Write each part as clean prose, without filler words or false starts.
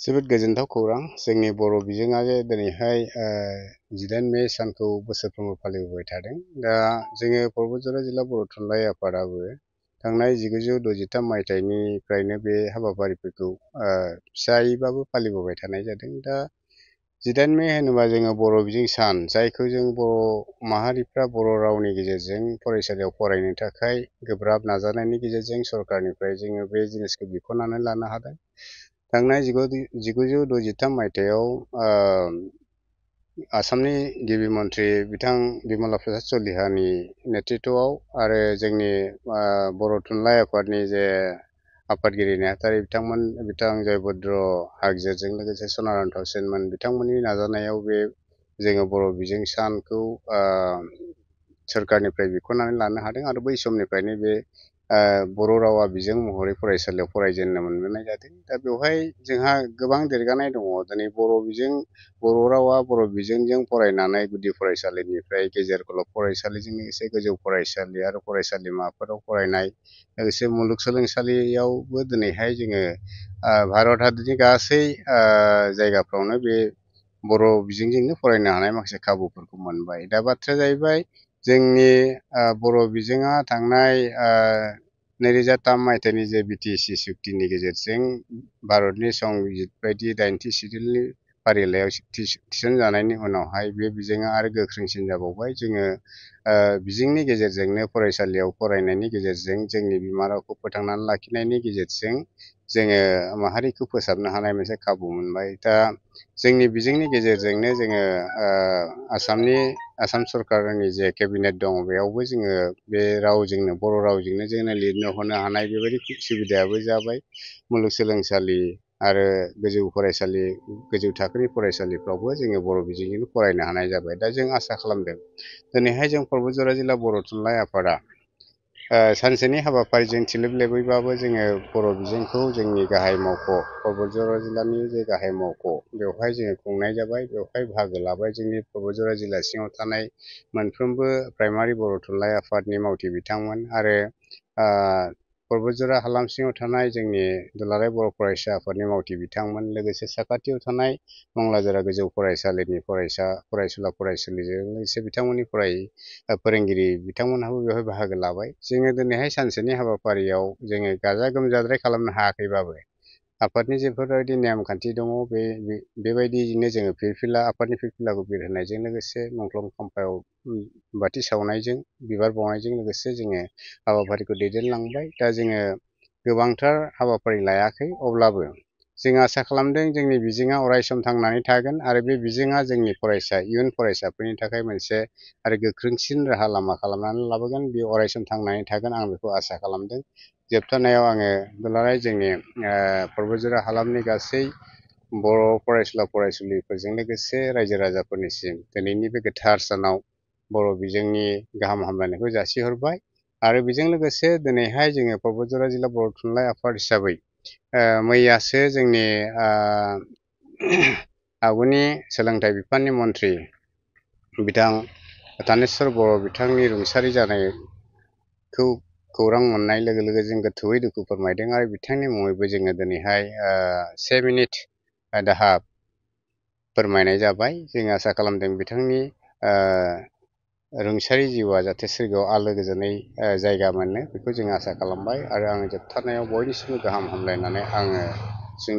जोबोद गोजोनथाव खौरां जोंनि बर' बिजोङा जे दिनैहाय 18 मे सानखौ बोसोरफ्रोमबो फालिबोबाय थादों। दा जोङो क'क्राझार जिल्ला बर' थुनलाइ आफादाबो थांनाय 1963 मायथाइनिफ्रायनो बे हाबाफारिफोरखौ फिसायैबाबो फालिबोबाय थानाय जादों। दा 18 मे होनोबा जोङो बर' बिजों सान, जायखौ जों बर' माहारिफ्रा बर' रावनि गेजेरजों फरायसालियाव फरायनो थाखाय गोब्राब नाजानायनि गेजेरजों सरकारनिफ्राय जोङो बे जिनिसखौ बिख'नानै लानो हादों। थांनाय 1963 मायथाइयाव आसामनि गिबि मन्थ्रि बिथां बिमला प्रसाद चलिहानि नेतृत्वआव आरो जोंनि बर' थुनलाइ आफादनि जे आफादगिरि नेहाथारि बिथां जयभद्र हागजेरजों लोगोसे सनाराम सेनमोन बिथांमोननि नाजानायाव बे जोङो बर' बिजों सानखौ सोरखारनिफ्राय बिख'नानै लानो हादों आरो बै समनिफ्रायनो बे बर' रावा बिजों महरै फरायसालियाव फरायजेननो मोनबोनाय जादों। दा बेवहाय जोंहा गोबां देरगानाय दङ। दिनै बर' रावा बर' बिजोंजों फरायनानै गुदि फरायसालिनिफ्राय गेजेर गोलाव फरायसालिजों लोगोसे गोजौ फरायसालि आरो फरायसालिमाफोराव फरायनाय लोगोसे मुलुगसोलोंसालियावबो दिनैहाय जोङो भारत हादरनि गासै जायगाफ्रावनो बे बर' बिजोंजोंनो फरायनो हानाय माखासे खाबुफोरखौ मोनबाय। दा बाथ्राया जाहैबाय जोंनि बर' बिजोङा थांनाय 2003 मायथाइनि जे BTC सुक्तिनि गेजेरजों भारतनि संबिजित बायदि 80 सिडिउलनि फारिलाइयाव थिसनजानायनि उनावहाय बे बिजोङा आरो गोख्रोंसिन जाबावबाय। जोङो बिजोंनि गेजेरजोंनो फरायसालियाव फरायनायनि गेजेरजों जोंनि बिमा रावखौ फोथांनानै लाखिनायनि गेजेरजों जोङो माहारिखौ फोसाबनो हानाय मोनसे खाबु मोनबाय। दा जोंनि बिजोंनि गेजेरजोंनो जोङो आसाम सरकारनि जे केबिनेट दङ बेयावबो जोङो बे रावजोंनो बर' रावजोंनो जोङो लिरनो हरनो हानाय बेबायदि सुबिदायाबो जाबाय। मुलुगसोलोंसालि आरो गोजौ थाखोनि फरायसालिफ्रावबो जोङो बर' बिजोंजोंनो फरायनो हानाय जाबाय। दा जों आसा खालामदों दिनैहाय जों क'क्राझार जिल्ला बर' थुनलाइ आफादा सानसेनि हाबाफारिजों थिलोबलेबैबाबो जोङो बर' बिजोंखौ जोंनि गाहाय मावख' क'क्राझार जिल्लानि जे गाहाय मावख' बेवहाय जोङो खुंनाय जाबाय। बेवहाय बाहागो लाबाय जोंनि क'क्राझार जिल्ला सिङाव थानाय मोनफ्रोमबो प्राइमारि बर' थुनलाइ आफादनि मावथि बिथांमोन आरो क'क्राझार हालाम सिङाव थानाय जोंनि दुलाराय बर' फरायसा आफादनि मावथि बिथांमोन, लोगोसे साखाथियाव थानाय मंलाजरा गोजौ फरायसालिनि फरायसुला फरायसुलिजों लोगोसे बिथांमोननि फोरोंगिरि बिथांमोनहाबो बेवहाय बाहागो लाबाय। जोङो दिनैहाय सानसेनि हाबाफारियाव जोङो गाजा गोमजाद्राय खालामनो हायाखैबाबो आफादनि जेफोरबायदि नेमखान्थि दङ बेबायदियैनो जोङो आफादनि फिरफिलाखौ बिरहोनायजों लोगोसे मुंख्लं खाम्फायाव बाथि सावनायजों बिबार बावनायजों लोगोसे जोङो हाबाफारिखौ दैदेनलांबाय। दा जोङो गोबांथार हाबाफारि लायाखै, अब्लाबो जों आसा खालामदों जोंनि बिजोङा अरायसम थांनानै थागोन आरो बे बिजोङा जोंनि इयुन फरायसाफोरनि थाखाय मोनसे आरो गोख्रोंसिन राहा लामा खालामनानै लाबोगोन। बे अरायसम थांनानै थागोन, आं बेखौ आसा खालामदों। जोबथारनायाव आङो दुलाराय जोंनि क'क्राझार हालामनि गासै बर' फरायसुला फरायसुलिफोरजों लोगोसे रायजो राजाफोरनिसिम दिनैनि बे गोथार सानाव बर' बिजोंनि गाहाम हामलायनायखौ जासिहरबाय। आरो बेजों लोगोसे दिनैहाय जोङो क'क्राझार जिल्ला बर' थुनलाइ आफाद हिसाबै मैयासो जोंनि आगुनि सोलोंथाइ बिफाननि मन्थ्रि बिथां दानेस्वर बर' बिथांनि रुंसारि जानायखौ खौरां मोननाय लोगो लोगो जों गोथौयै दुखु फोरमायदों आरो बिथांनि मुङैबो जोङो दिनैहाय 1 मिनिट दाहा फोरमायनाय जाबाय। जों आसा खालामदों बिथांनि रुंसारि जिउआ जाहाथे सोरगोआव आलो गोजोनै जायगा मोनो, बेखौ जों आसा खालामबाय। आरो आङो जोबथारनायाव बयनिसिमबो गाहाम हामलायनानै जों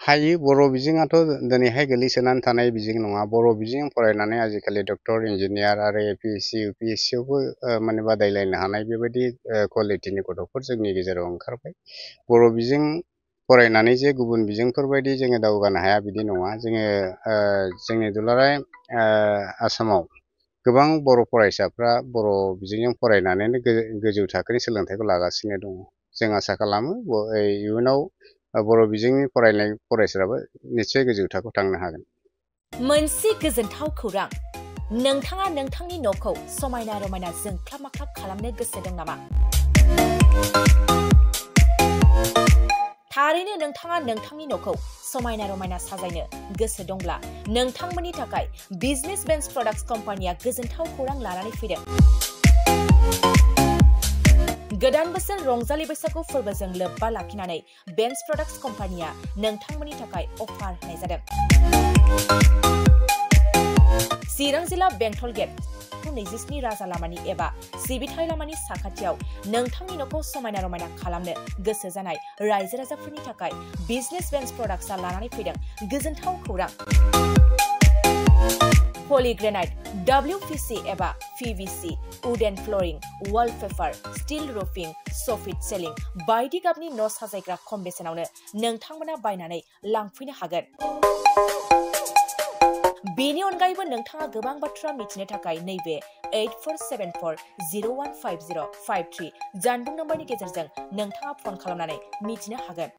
हायो। बर' बिजोङाथ' दिनैहाय गोलैसोनानै थानाय बिजों नङा। बर' बिजों फरायनानै आजिखालि डक्टर, इन्जिनियार आरो APSC UPSC आवबो बादायलायनो हानाय बेबायदि कुवालिटिनि गथ'फोर जोंनि गेजेराव ओंखारबाय। बर' बिजों फरायनानै जे गुबुन बिजोंफोरबायदि जोङो दावगानो हाया बिदि नङा। जोङो जोंनि दुलाराय आसामाव गोबां बर' फरायसाफ्रा बर' बिजोंजों फरायनानैनो गोजौ थाखोनि सोलोंथाइखौ लागासिनो दङ। जों आसा खालामो इयुनाव बर' बिजोंनि फरायनाय फरायसाफ्राबो निस्सय गोजौ थाखोआव थांनो हागोन। मोनसे गोजोनथाव खौरां, नोंथाङा नोंथांनि न'खौ समायना रमायना जोंख्लाब माख्लाब खालामनो गोसो दं नामा? थारैनो नोंथाङा नोंथांनि न'खौ समायना रमायना साजायनो गोसो दंब्ला नोंथांमोननि थाखाय बिजनेस बेन्स प्रडाक्ट्स कम्पानिया गोजोनथाव खौरां लानानै फैदों। गोदान बोसोर रंजालि बैसागु फोरबोजों लोब्बा लाखिनानै बेन्स प्रडाक्ट्स कम्पानिया नोंथांमोननि थाखाय अफार होनाय जादों। चिरां जिल्ला बेंटल गेट 27 राजा लामानि एबा सिबिथाय लामानि साखाथियाव नोंथांनि न'खौ समायना रमायना खालामनो गोसो जानाय रायजो राजाफोरनि थाखाय बिजनेस बेन्स प्रडाक्ट्सआ लानानै फैदों गोजोनथाव खौरां। पलिग्रेनाइट, WPC एबा PVC, wooden flooring, wallpaper, steel roofing, soffit ceiling बायदि गाबनि न' साजायग्रा खम बेसेनावनो नोंथांमोना बायनानै लांफैनो हागोन। बेनि अनगायैबो नोंथाङा गोबां बाथ्रा मिथिनो थाखाय नैबे 8474015053 जानबुं नम्बरनि गेजेरजों नोंथाङा फन खालामनानै मिथिनो हागोन।